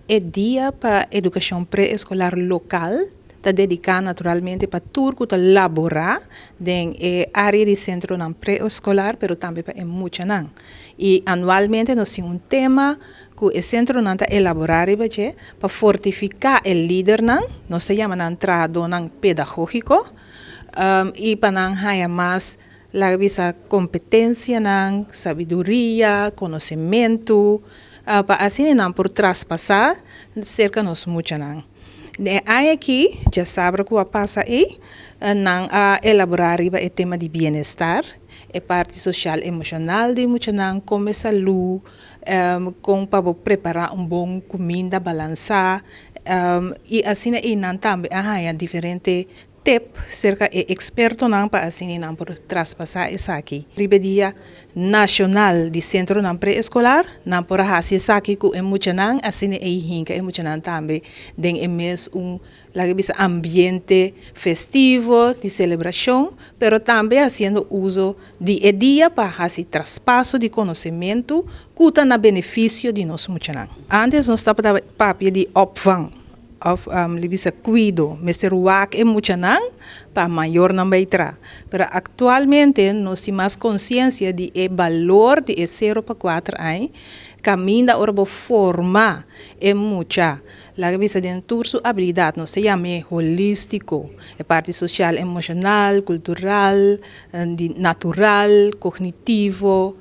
E Dia pa Edukashon Preeskolar Lokal ta dediká naturalmente pa tur ku ta laborá den e área di sentronan preeskolar, pero tambe pa e muchanan. I anualmente nos tin un tema ku e sentronan ta elaborá riba dje pa fortifiká e lidernan, nos ta yama nan trahadónan pedagógiko, i pa nan haña mas, laga bisa, kompetensianan, sabiduria, konosementu, pa asina nan por traspasá serka nos muchanan. Den e aña aki, djasabra ku a pasa ei, nan a elaborá riba e tema di bienestar, e parti sosial emoshonal di muchanan, kome salú, kon pa bo prepará un bon kuminda balansá, i asina ei nan tambe a haña diferente tep serka e ekspertonan pa asina nan por traspasá esaki. Riba e Dia Nashonal di Sentronan Preeskolar, nan por a hasi esaki ku e muchanan, asina ei hinka e muchanan tambe den e mes un, laga bisa, ambiente festivo di selebrashon, pero tambe hasiendo uso di e dia pa hasi traspaso di konosementu ku ta na benefisio di nos muchanan. Antes nos tabata papia di opvang òf li bisa kuido, mester wak e muchanan pa mayornan bai tra. Pero aktualmente nos tin mas konsiensia di e balor di e 0 pa 4 aña, kaminda ora bo forma e mucha, laga bisa, den tur su abilidat, nos ta yam'é holístiko, e parti sosial, emoshonal, kultural, di natural, kognitivo,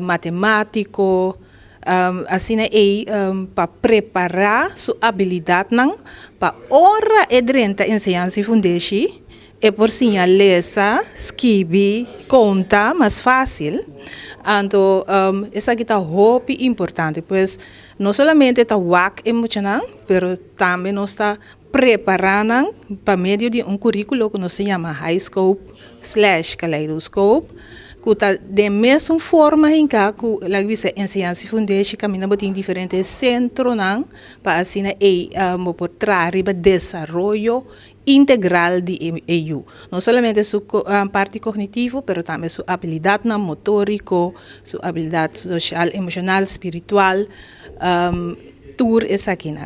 matemátiko, asina ei pa prepará su abilidatnan pa ora e drenta enseñansa fundeshi e por siña lesa, skibi, konta mas fásil. Anto esaki ta hopi importante, pues no solamente ta wak e muchanan, pero tambe nos ta prepará nan pa medio di un kuríkulo ku nos ta yama High Scope/Kaleidoscope, ku ta den mesun forma hinká ku, laga bisa, enseñansa fundeshi, kaminda bo tin diferente sentronan pa asina ei bo por traha riba desaroyo integral di e yu. No solamente su parti kognitivo, pero tambe su abilidatnan motóriko, su abilidat sosial, emoshonal, spiritual, tur esakinan.